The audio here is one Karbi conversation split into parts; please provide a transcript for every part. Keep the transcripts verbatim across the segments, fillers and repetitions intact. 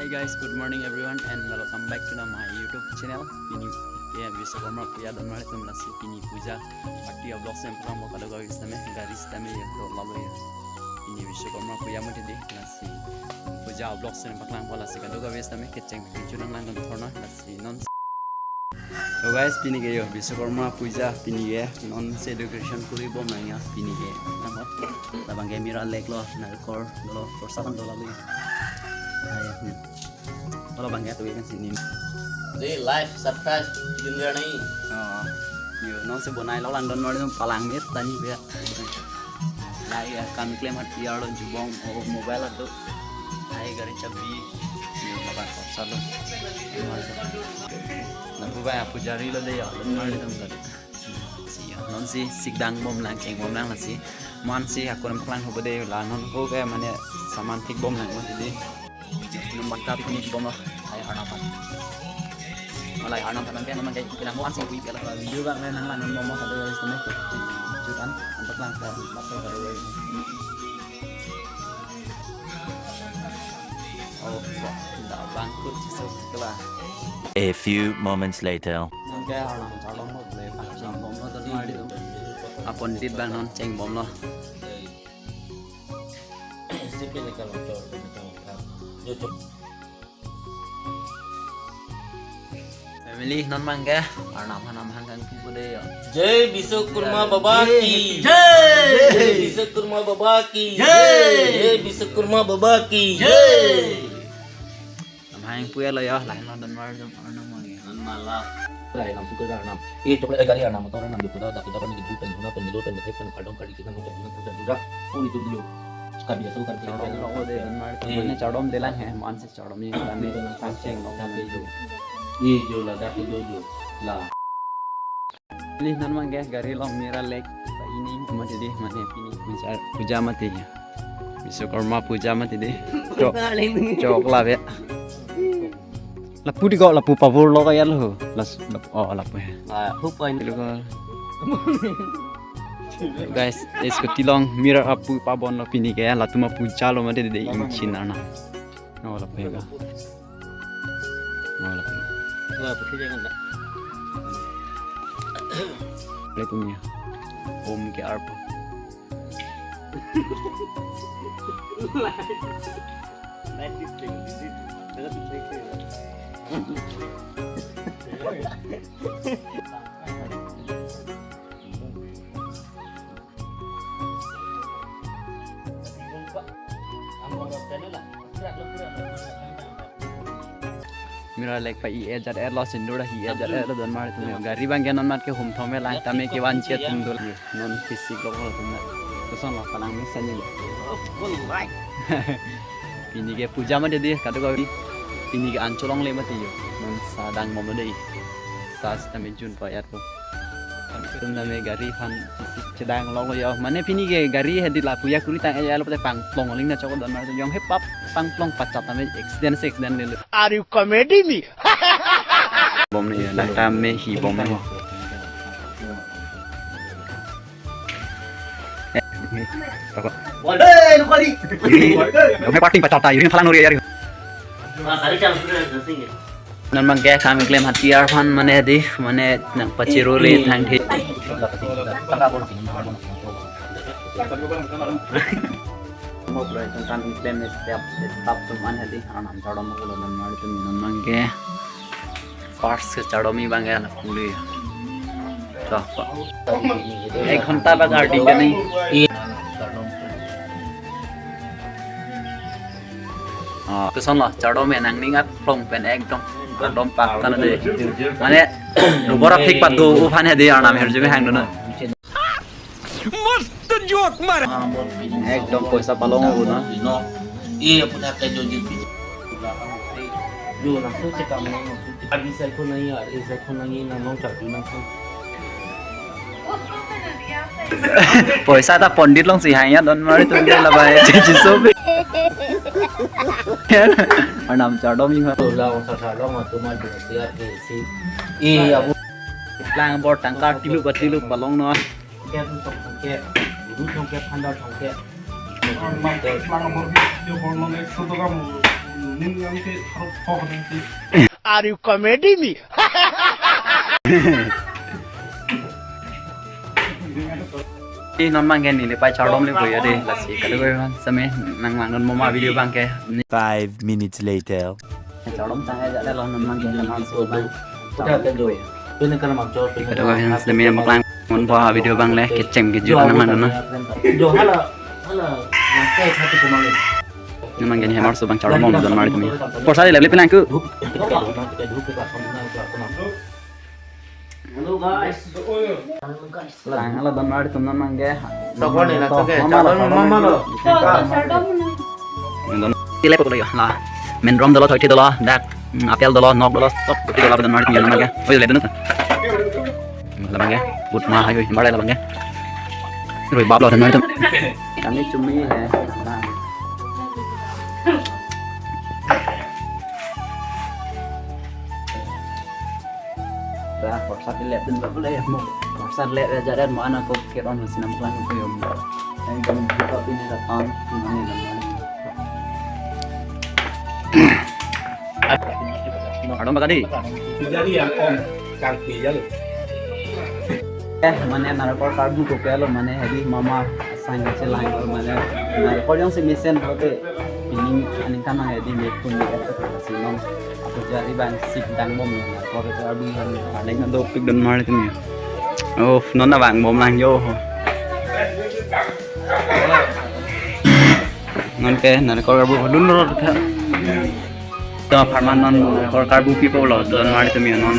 Hey guys, good morning everyone and welcome back to the my YouTube channel. Pini ke Vishwakarma puja don mari tum, lasi pini puja party vlog sem pram mo kado gawi sitame gari sitame ya to lalo ya. Pini Vishwakarma puja mati di, lasi puja vlog sem paklang po, lasi kado gawi sitame kecheng kecheng lang lang thorna, lasi non. So guys, pini ke yo Vishwakarma puja, pini ke non se decoration kuri bom nang ya pini ke. Napa? Labang ke mira lek lo, narkol lo, korsa kan dola lo. Hai, hmm. Kalau bang ke tu kan sini. Di like, subscribe, jun gani. Oh. Yo, non se bonai lo lang don mari tum, palang mit tani ya. Lahai ya, kami klem hat tiar lo jubong, oh, mobile ado. Lahai gari chabi. Yo, laban kok salo. Lapu ba pujari lo de ya, lo mari tum gari. Si ya, non si sikdang bom lang, keng bom lang, lasi. Man si aku nam klang ho bade la non ko ke mane saman thik bom lang mati di. Nang bangka picnic bom lo, hai Arnam aphan. Malai Arnam aphan ke, Arnam ke pinang mo ansi kui kala video bang nang lang bom lo kado sitame. Jutan, antak lang ke, lapor kado. Oh, kok, tidak bangkut, so kala. A few moments later. Nang ke Arnam chalong lo, le, chalong bom lo, tadi mari tu. Apon dit bang non cheng bom lo. Family non mang ke, Arnam hanam hang kang pu de ya. Jai Vishwakarma Baba ki. Jai. Jai Vishwakarma Baba ki. Jai. Jai Vishwakarma Baba ki. Jai. Nam hang pu ya lo ya, lahai lo don mari tum Arnam mang ya. Nan mala. Lahai lam suka Arnam. Ye chocolate gari Arnam, motor Arnam, kuda da kuda pani kuda pani kuda pani lo pani kuda pani kardom kari kuda pani kuda pani kuda. Puni tu dulu. Kami asal kami. Chardom lo de don mari tum. Eh. Mane chardom de lang he, man si chardom ye kami. Kami tu nang kami cheng lo kami tu. Ye jo la da kuda jo la. Pini non mang ke gari along mira lek. Pini mati di, mane pini puja, puja mati ya. Vishwakarma puja mati di. Chok, chok la be. Lapu di kok, lapu pavur lo kaya lo. Las, lap-, oh, lapu ya. Ah, hup ain. Guys, scooty along mira apu pabon lo pini ke, latum apuja lo mati di, ingchin ana. Oh, lapu ya ka. Oh, lapu. Wah, putih jangan dah. Lapu ya. Om ke arpa. Mira lek pa i ejat er lo, sindur hi ejat er lo don mari tum. Gari bang ke non mat ke hum thome lang tame ke van che tum dul. Non fisik lo ko tum na. Kosong lo palang ni sani lo. Pini ke puja mati di, kado gawi. Pini ke an cholong le mati yo. Non sa dang bom lo de. Sa sitame jun pa ya ko. Tum tame gari aphan isi chedang lo yo. Mane pini ke gari hedi lapu ya kuri tang ya lo pate pangplong ling na chok don mari tum, jong hepap pangplong pachat tame accident se accident le. Are you comedy me? Bom ni ya, nang tame hi bom ni. Eh, toko. Wale, lu kali. Jong he parking pachat ta, yuri phalang nuri ya. Mas, hari chal sudah sing ya. Non mang ke kami klem hatiar aphan mane di, mane nang pachiruri thang thi. Mo pura tong kami klem step, step tum an hadi, Arnam chardom ko lo non mari tum non mang ke. First ke chardom i bang ke la puli. To, pa. Ek ghonta bak ardi kani. Ah, kosonlo, chardom ya nangning aplong pen ekdom, chardom pak tan de. Mane, bor apik patu uphan hedi Arnam herjume hang dona. Mast joke mara. Ekdom poisa palong ulo na. Iya, punya kayak jojo. Jo, langsung cek kamu. Abis saya pun nanya, eh, saya pun nanya, nang nong cak, nang pun. Poisa ta pondit along si hanya don mari tum ke labai chichi sobe. Arnam chardom i ma. Tola ong sa sa long ma tum ma jong siar ke si. Eh, abu. Lang bor tangka tilu ba tilu palong no. Ke tu tong ke, tu tong ke, phandar tong ke. Mang ke, mang bor ke, bor no ek so toka mo. Are you comedy me? Ih, non abangke neli pai chardom le boya de, lasi kado ko same nang lang non moma video abangke. Five minutes later. Chardom tang aja lo non abangke, non so abang. Udah tentu. Ini kan mang chor, ini kan mang. Kado ko same nang lang non po video abang le, kecheng keju nang lang non. Jo, hala, hala, nang kai satu kemang. Nang abangke ni hemar so abang chardom don mari tumi. Porsa le le pelang ku. Hello guys. Lang hala don mari tum nang abangke. Tokon ni na to ke, mama lo, chardom mama lo. Don tile ko lo yo la. Main rom dolo, thoithi dolo, dak, mm, apple dolo, nok dolo, sok guti dolo don mari tum nang abangke. Oi le don. Labangke, but ma hayo, hemar labangke. Rui bab lo don mari tum. Kami cumi he. Dah, porsa le dun bab le mo. Porsa le aja dan mo anak ko keron sinam klang ko yo. Yang kami buka ini datang, ini datang. Ardom baka di. Jari yang om kangpi ya lo. Eh, mane narkol karbu ko kalo mane hedi mama asang chelang mane narkol jongsi mesen bote pining aningkan mang hedi mekun di eto sinom aku jari bang sik dang bom narkol karbu yang paling dopik don mari tumi. Oh, non abang bom lang yo. Non ke narkol karbu dun ro tha. To apharman non narkol karbu pipo lo don mari tumi non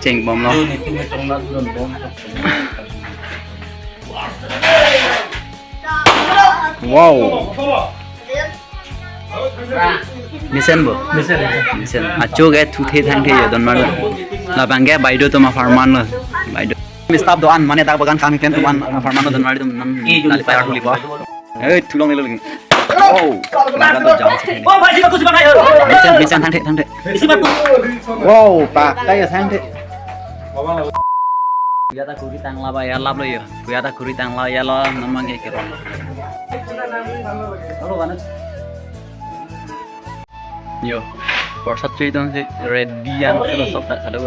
cheng bom lo. Wow. Mesen bo. Mesen. Mesen. Acho ke thuthe thangthe yo don mari. Labangke baido tum apharman lo. Baido. Mi staff do-an mane dak bagan kami pen tum an apharman lo don mari tum non lali payar huli bo. Eh, thulong nelo lagi. Wow. Laga to jam sekali. Oh, bhai, sima ko sima nahi ho. Mesen, mesen thangthe, thangthe. Sima ko. Wow, pa, kaya thangthe. Kuya ta kuri tanglo ba ya lap lo yo. Kuya ta kuri tanglo ya lo namang ke kero. Halo, Banu. Yo, porsa chui dong si ready yang sudah sok tak ada.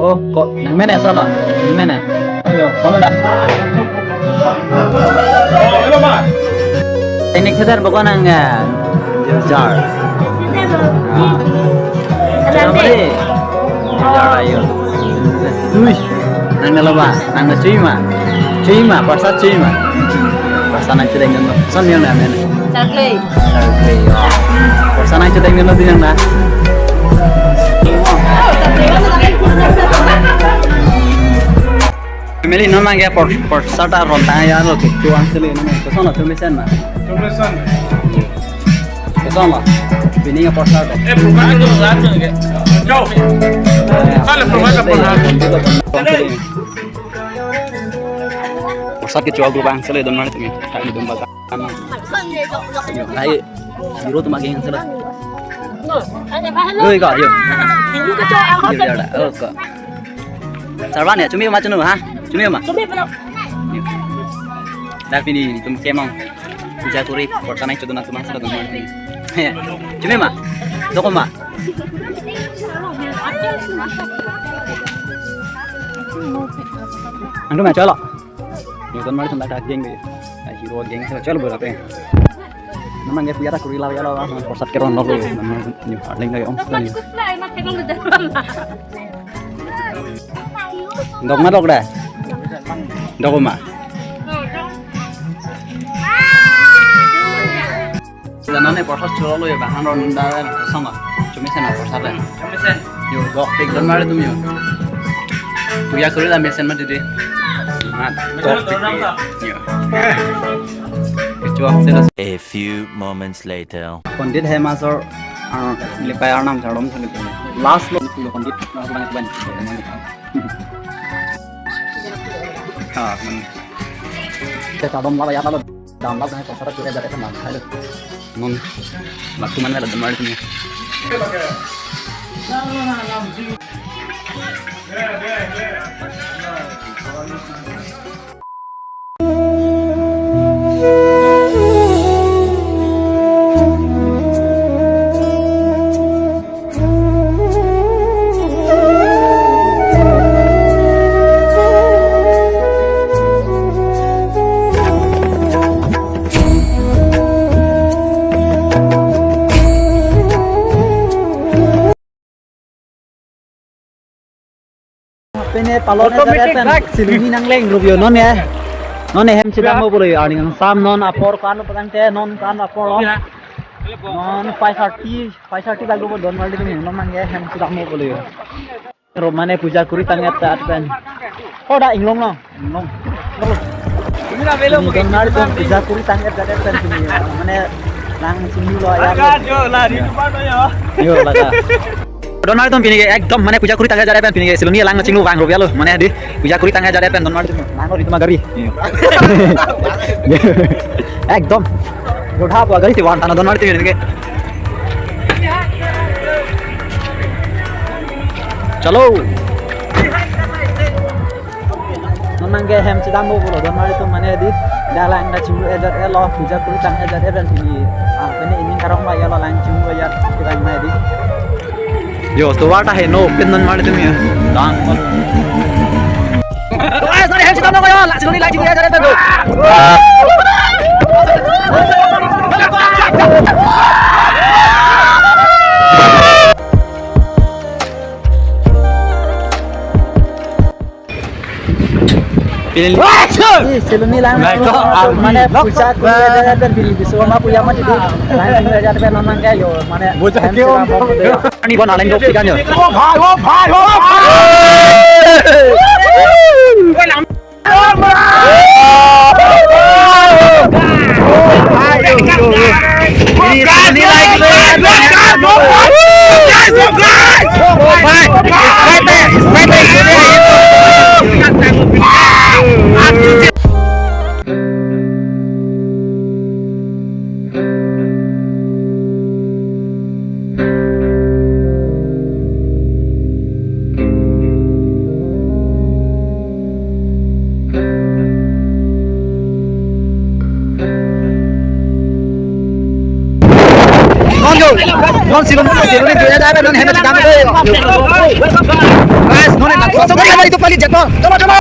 Oh, kok nang mene sala? Nang mene? Ayo, kono da? Ini kedar bokon nang ya. Jar. Jar ayo. Ui, nang nelo ba? Nang na chui ma? Chui ma, porsa chui ma? Porsa nang chui deng nelo. Porsa niang na mene. Charklei. Charklei, oh. Porsa nang chui deng nelo di nang na. Family non abangke por, porsa ta ron tang ya lo ke chuang sele non. Kosonlo, tum mesen ma? Tum mesen. Kosonlo? Pining porsa to. Eh, program itu lah tu ke. Jauh. Kalau program ke pernah. Porsa ke chuang grup bang sele don mari tumi. Kami don baka. Yo, hai, hero tum agi yang sele. Oi, ka, yo. Yo, ya, da. Oh, ka. Sarwan ya, chumi ma chunu, ha? Chumi ma? Chumi pala. Yo. Dak pini tum kemang. Puja kuri, porsa nang chodun atum ang sele don mari. Chumi ma? Doko ma? Angdu ma chalo. Yo, don mari tum dak geng de. Ai, hero geng se chalo bola pe. Namang ke kuya ta kuri la ya lo, porsa keron lo. Yo, arling lagi om sekali. Dok ma dok da. Dok ma. Sila nane porsa cholo lo ya bahan ron da sama. Chumi sana porsa da. Chumi sen. Yo, dok pik don mari tum yo. Puja kori la mesen mati dei. Mat. Yo. Kecuali selo. A few moments later. Pandit hem asor, ah, lepai arnam chardom thang. Last lo pulo pandit, last lo ban. Ha, man. Kita chardom la ya lo. Dam la dan ko sara kure dare man. Halo. Mon. Waktu mana ada demar sini. Pine palon. Automatic pen bike. Silumi nangleng rubio non ya. Non hem chedam mo bolo ya, arni angsam non apor kan lo patang te, non kan apor lo. Non five thirty, five thirty bak lo donmarli tum non mang ya hem chedam mo bolo ya. Ro mane puja kori tang-et ta pen. Oh, da inglong lo. Inglong. Ini donmarli tum puja kori tang-et jat pen pini. Mane lang chinglu lo ya. Aga jo la ri tu pa no ya. Yo, laga. Donmarli tum pini ke ekdom mane puja kori tang-et jat pen pini ke Siloni lang chinglu vang rubia lo. Mane dei puja kori tang-et jat pen donmarli tum. Lang ri tum gari. Ekdom. Rodha po gari si van tana donmarli tum pini ke. Chalo. Non nangke hem chedam mo pulo donmarli tum mane dei. Dak lang ta chinglu-et jat lo, puja kori tang-et jat pen pini. Ah, pini ini karong la ya lo lang chinglu-et jat kurang mai dei. Yo, tovar ta heno pin donmarli tum ya. Dang. Guys, non hem chedam mo ko ya, la chinglu lang chinglu-et jat pen do. Pini. Ih, Siloni lang. Nah, kok puja kori aja pen pini bisu ma puja ma dei. Lang chinglu-et jat pen non nangke yo, mane. Puja hem kio. Chedam mo dei. Ani bon aleng dok ikan yo. Oh bhai, oh bhai, oh bhai. Non yo, non Siloni, Siloni juya jabe, non hem chedam do. Guys, non na, so, so, gari, gari, itu pali jatuh. Coba, coba.